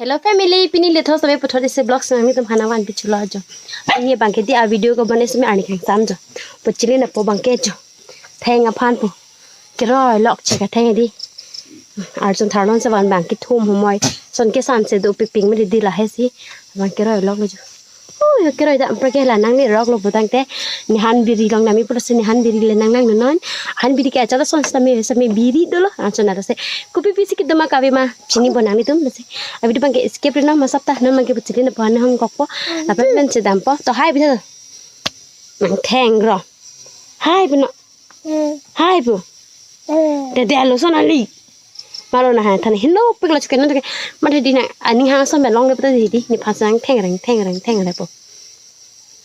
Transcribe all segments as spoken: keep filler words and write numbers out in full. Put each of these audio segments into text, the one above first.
Hello family, pini lethos ave puthot isi vlog si nanglitum aphan nangvanpi chulo jo. Pini abangke di a video ko bane simi arni kangsam jo. Pu chili na po abangke jo. Theng aphan po. Keroi lok chek atheng di. Arjun tharlon se van abangke thum humoi. Son ke san se do piping me di lahai si. Abang keroi lok lo jo. Oh, yo keroi da ampra ke la nangle rok lo putangte. Ne han biri long nami pulo si ne han biri le nanglang non. Han biri ke achala son sami sami biri dolo. Anchon aro se. Kopi pisi kedo ma kave ma. Chini bo nanglitum lo si. Abi di abangke skip ri non masap ta non abangke pu chili na po han hong kok po. Lapen men chedam po. To hai pu tha. Nang theng ro. Hai pu no. Hai pu. Dede lo son ali. Malo na hai than heno pik lo chuke non chuke. Mate di na ani hang son belong le pata di di. Nephan sang theng reng theng reng theng reng po.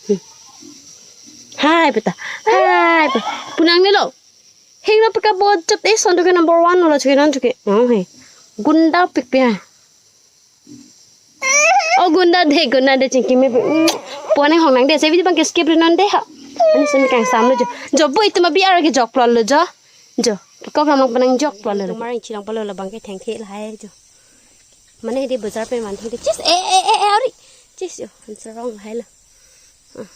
Hmm. Hai pu ta. Hai pu. Pu nangne lo. Heng lo pika bo chot e son chuke number one lo chuke non chuke. Oh he. Gunda pik pia. Oh, gunda de, gunda de chingki me. Mm, po nang hong nang de, se video abangke skip ri non de ha. Ani simi kangsam lo jo. Jo bo itum abi ar ke jok plot lo jo. Jo. Kok hamang penang jok plot lo. Mar inchi long palo la abangke thengthe lahai jo. Mane di bazar pen man thengthe. Chis, eh, eh, eh, eh, ari. Chis jo, answer wrong lahai lo. Ah.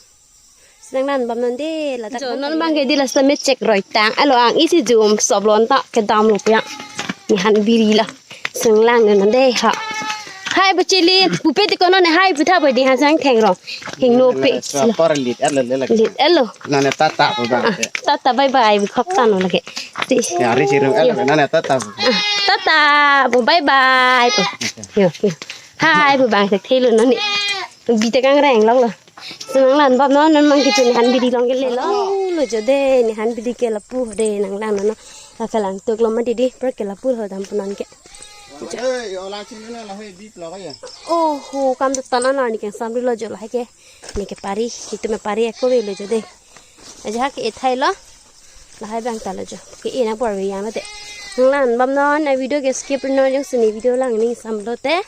Sanglan bam non de la jo, non abangke di la sami chek roi tang. Alo ang isi jum soblon ta kedam lo pia. Ne han biri la. Sanglang non de ha. Hai pu chili, pupe ti kono ne hai pu tha pu di han sang theng ro. Heng no pe. Por lit elo le lagi. Lit elo. Nane tata pu bang. Tata bye bye bi khop tan lo lagi. Ti. Ya ri chiru elo nane tata pu. Tata pu bye bye pu. Yo, yo. Hai pu bang se thelo non ni. Bi te kang reng lok lo. Sanglan bam non non abangke chun ne han biri long ke le lo. Oh, lo jo de ne han biri ke lapu de nanglang non. Ka kalang tuk lo ma di di per ke lapu ho dam pu non ke. Hey, ola chini na la hoi di plok ya. Oh, ho kam tu tan an arni kangsam ri lo jo lahai ke. Ne ke pari, itum me pari ako ve lo jo de. Aja ke ethai lo. Lahai abang ta lo jo. Ke ena por ve yang lo te. Nanglang bam non a video ke skip non jongsi ne video lang ning sam lo te.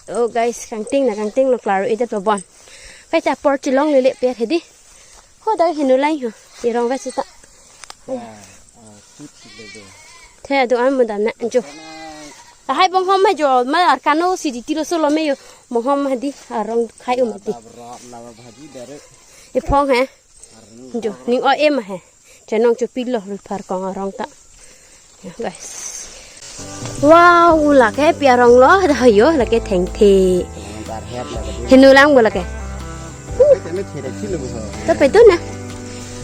Oh guys, kangting na kangting lo klaro ida to bon. Pai ta por chilong lele per hedi. Ho da henu lai ho. Irong ve sita. The adu an mudan na jo. Lahai bonghom ma jo ma arkano si di tiro solo me yo. Bonghom ma di arong khai um di. Iphong he. Jo ning o em he. Chenong chopilo rupar kong arong ta. Ya, guys. Wow, lake pi arong lo, dah yo, lake thengthe. Henu lang bo lake. To pe tu na.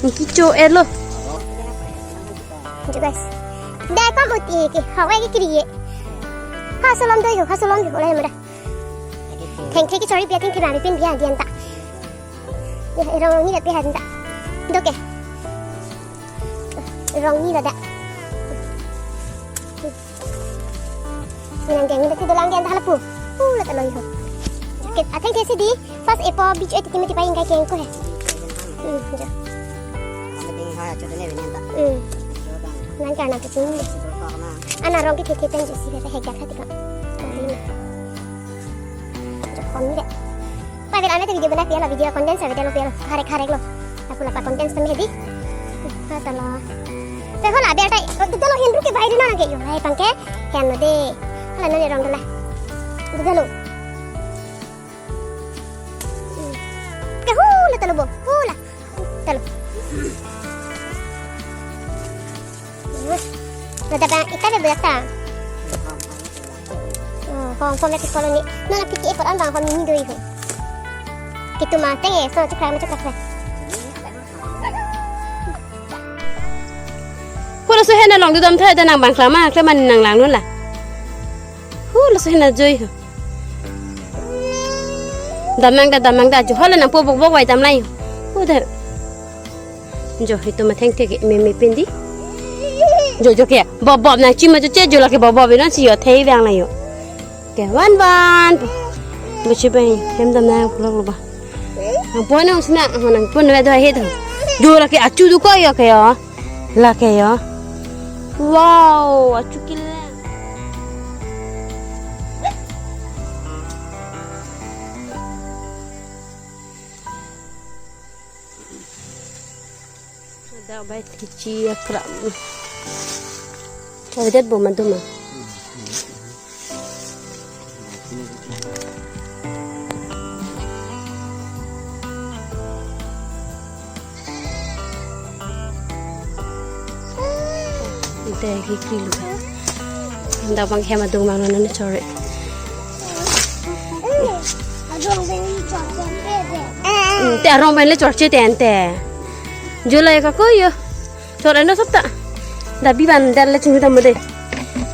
Niki cho e lo. Jo guys. Dai pa muti ke, hawa ke kiri ye. Ha solom do yo, ha solom yo, lai mada. Thengthe ke chori pia, thengthe mari pin pia, dian ta. Ya, rong ni la pia han ta. Do ke. Rong ni la da. Nang keng ni da ti dolang dia dah lapu. Uh, la ta loi ho. Oke, atheng ke si di. Pas epo beach eh titi mati paing kai keng ko he. Hmm, jo. Hmm. Nang ka nang ke sini. Ana rong ke titi pen jo si he he gat hati ka. Kali na. Jo kon ni de. Pai vel ame te video bana pia lo, video content sa video lo pia lo, harek harek lo. Lapu lapa content sa me di. Kata lo. Te hola ber tai, oh, te lo henru ke bai di na ke yo, hai pangke, hen lo de. Hala nani rong dola. Te lo. Ke hula te lo bo, hula. Te lo. Nada bang ita be bedak ta. Oh, hong hong lagi kalau ni. Nona piki epot an bang hong ni doi ho. Kitu ma teng e, so cekrai ma cekrai. Hula so hena long du dam thai da nang bang klama, klama ni nang lang nun la. Hula so hena joi ho. Damnang da, damnang da, jo hala nang po bok bok wai damlai. Hu da. Jo, itum athengthe ke meme pin di. Jo, jo ke. Bob bob na chima jo che jo lake bob bob inon si yo thei vang na yo. Ke wan wan. Bo chi bai hem damnang pulok lo ba. Nang pon nang sina, nang pon na do he do. Jo lake achu du ko yo ke yo. Lake yo. Wow, achu kila. Ada bai thichi akram. Adet bo maduma. Ante ke kri lu. Dak abang hem adung abang non chore. Te arong pen le chorche te ante. July ka ko yo. Chore no sop ta. Dak bi abang dak le chinghu dam de.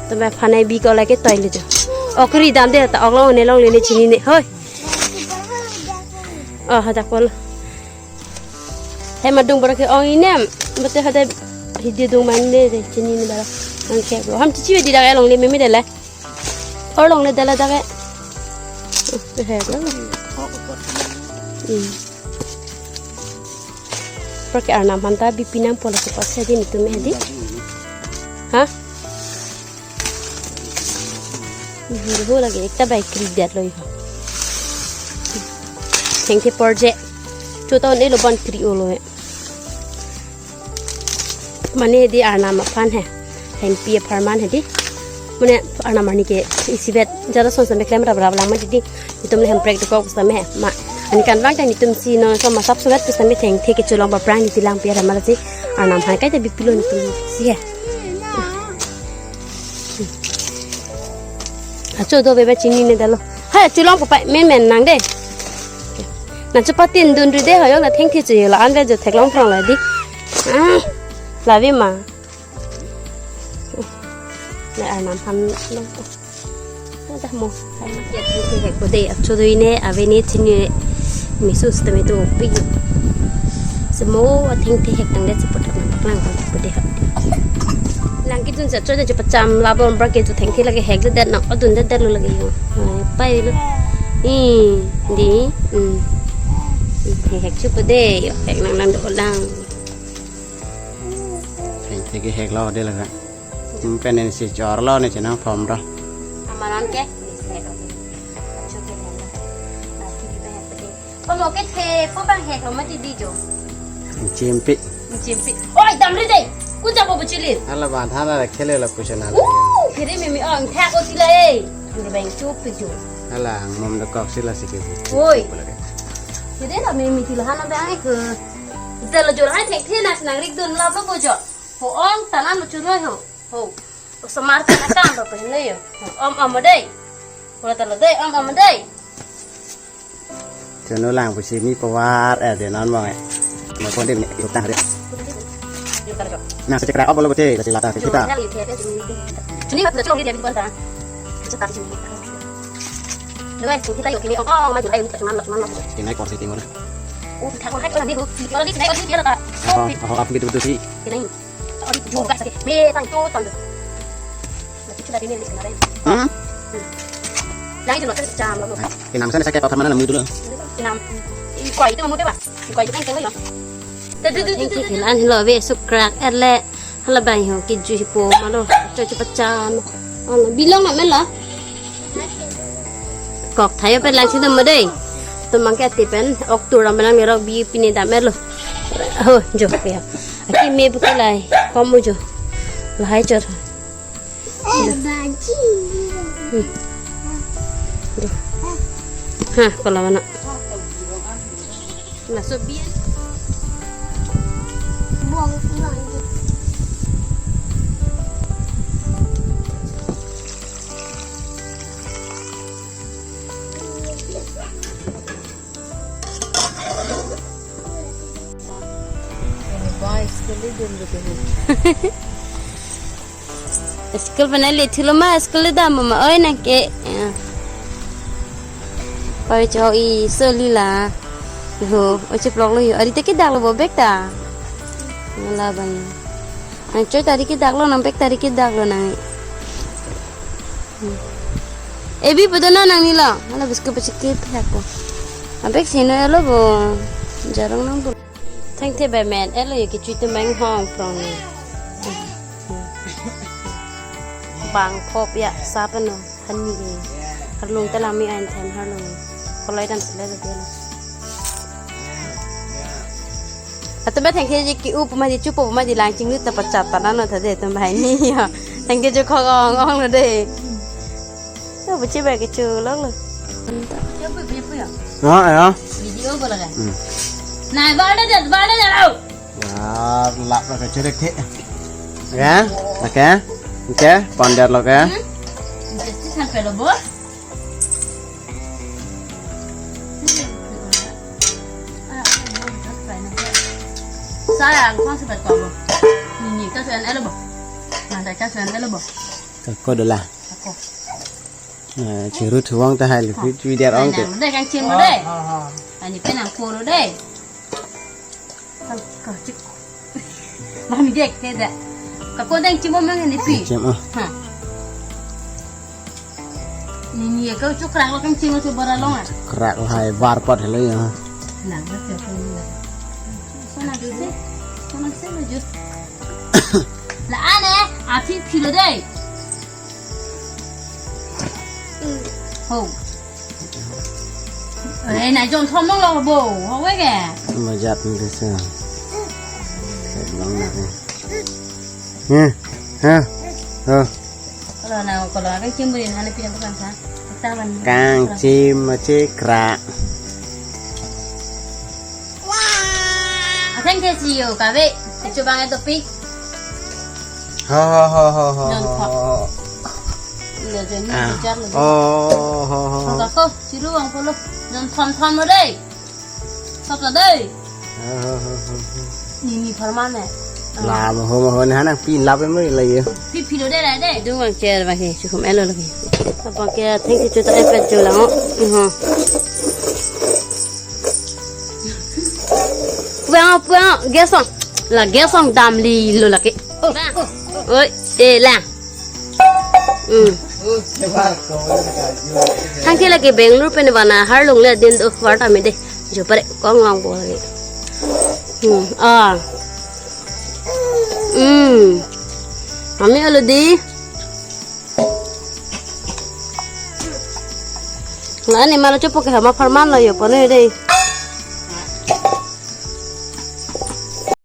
Tame aphan ne bi ko lake toi le jo. Ok ri dam de ta ok long ne longle ne chinine. Hoi. Oh, hadak kol. Hem adung abang ke ong inem. Mate hadak hidi adung man de de chinine abang. Ang ke bro. Ham chichi di dak longle meme de le. Or longle de le dak ke. Hmm, he bro. Hmm. Aphrang ke Arnam aphan ta bipi nangpo lasi pase di netum hedi. Ha? Buru lagi ekta bai kri det lo yo. Thengthe porje. Chuta un-elo abang kri-o lo he. Mane di Arnam aphan he. Hempi apharman hedi. Mane Arnam arni ke isivet jara son sampai klem rap rap lang ma di. Netum le hemprek dokok pusitame he. Ma. Aningkan vang ta netum si non so masap surat pusitame thengthe kecholong paprang di tilang piar ma lasi. Arnam aphan kaita bipilo netum si he. Acho do bebe chinine detlo. Hai cholong papai men men nang de. Na chopatin dun ri de hoyong na thengthe cho yo la an ve jo theklong phrong la di. Ah. Lavi ma. Na Arnam aphan lo. Ada mo. Hai ma. Ya thengthe hek ko de acho do ine ave ne chini. Meso sitame do pi. Semo athengthe hek tang det si put nang paklang ko de ha. Lang kejun sa cho de cho pacham labom abang ke cho thengthe lake hek det det nang adun det det lo lake yo. Hai, pai lo. I, di. Hmm. He hek cho ko de yo hek nang nang do lang. Thengthe ke hek lo de lake. Hmm, pen ne si chor lo ne chenang phom ro. Amaran ke? Ko mo ke the po abang hek lo mati di jo. Chimpi. Chimpi. Oi, dam ri de. Ku japo bu chilin. Ala ban thana la khele la puchana la. Uh, kiri mimi ong the ko tila e. Jur bang chup pi jo. Ala ang mom dokok sila si ke. Oi. Kiri la mimi tila hana bang ke. Dal jur hai thek the nas nang rik dun la bo jo. Ho ong tanan lo churoi ho. Ho. Osomar ta nakam ba pehne yo. Om om dei. Pura talo dei, om om dei. Chunu lang pusi mi pawar eh de non mong eh. Mo kon de mi yuk tang re. Yuk tang re. Na se cekra abolo bote, lati lata kita. Chuni ba chong dia bi konta. Cheta chuni. Doi, kita yuk kini om om ma julai ni cuma lo cuma lo. Kinai korsi timur. Oh, tak korsi orang ni bu. Kalau ni saya orang ni dia lata. Oh, oh, aku gitu betul sih. Kinai. Odi jo guys, ake me tang to tang. Lagi sudah ini list kemarin. Hmm? Lagi tu nak cam lo. Kinam sana saya kayak apa mana namu dulu. Kinam. Ikoi itu mau deh, Pak. Ikoi itu kan tengok ya. Tuh, tuh, tuh, tuh, tuh, tuh. An lo ve sukrak erle. Hala bai ho ki ju hipo ma lo. Cho cho pacham. Hala bilong na mela. Kok thayo pen lang si dum dei. Tum mang ke ati pen ok tur ram lang ni rok bi pine dam er lo. Ho jo ya. Aki me buka lai. Kom mo jo. Lahai chor. Jo. Hmm. Jo. Ha, kola mana? Laso bian. Buang pulang. Wah, school dun betul. School pernah le thulo ma, school le dam ma, oi nang ke. Ya. Oi cho i soli la. Ho, oi cheplok lo yo. Ari te ke dak lo bo bek ta. Ngala bang. Nang choi tari ke dak lo, nang bek tari ke dak lo nang. Hmm. Ebi pedo na nang ni lo. Hala biskut pachike phek ko. Nang bek sino elo bo. Jarong nang bo. Thengthe bai men elo ye kechui tu meng hong prong ni. Bang phop ya sap no hani ni. Harlung ta lami ain them harlung. Koloi dam sele lo dia lo. Atum ba thengthe ji ki up ma ji chupo ma ji lang chinglut ta pachat ta nano ta de tum bai ni ya. Thengthe jo khok ong ong lo de. To Buchi bag kecho lok lo. Oh, ya. Video ko laga. Hmm. Nai, bade de, bade de, au. Ya, lap lo kecho dek the. Ya, oke. Oke, ponder lo ke. Hmm? Jadi sampai lo, bos. Saya ang kong sebat ko, bos. Nini, ka suan elo, bos. Nanti ka suan elo, bos. Kako dola. Ako. Eh, chiru thuang ta hai lu, pi, pi der ong te. Nang dei kangchim lo dei. Ha, ha, ha. Ani pen nang ko lo dei. Kang, kang chik. Mami dek ke da. Kako dang chim mo mang ni pi. Chim, oh. Ha. Nini ya kau chukrak lo kangchim mo chu bara long a. Krak lo hai var pot helo ya. Nang lo te ko ni. Sona jus se. Sona se lo jus. La ane, aphi philo dei. Ho. Eh, na jon thom long lo bo. Ho we ke. Majat ni kesa. Long na ke. Heh. Heh. Heh. Kalau na, kalau kangchim beri na, na pinang pesan sa. Taman. Kangchim ma chikra. Atheng ke si yo kabe. Kecho bang itu pi. Ha, ha, ha, ha, ha, jon ha, thom. Ha. Iya, jon ni ah, bijar lo. Oh, ha, ha, ha. Kako, chiru ang polo. Jon thom thom lo dei. Sop lo dei. Ha, ha, ha, ha, ha. Nini pharman e. La mo ho mo ho na na pi lap mo la ye. Pi philo dei la dei. Dung bang cher bang he, chukum elo lagi. Apa ke thank you chuta epet chulang. Ho. Puang, puang, gas ong. La gas ong damli lo lagi. Oi, eh, lang. Hmm. Thangke lagi Bangalore pen bana harlung le din do war ta me de. Jo pare kong long bo lagi. Hmm. Ah. Hmm. Mami alo di. La ne malo chopo ke hama pharman lo yo pone dei.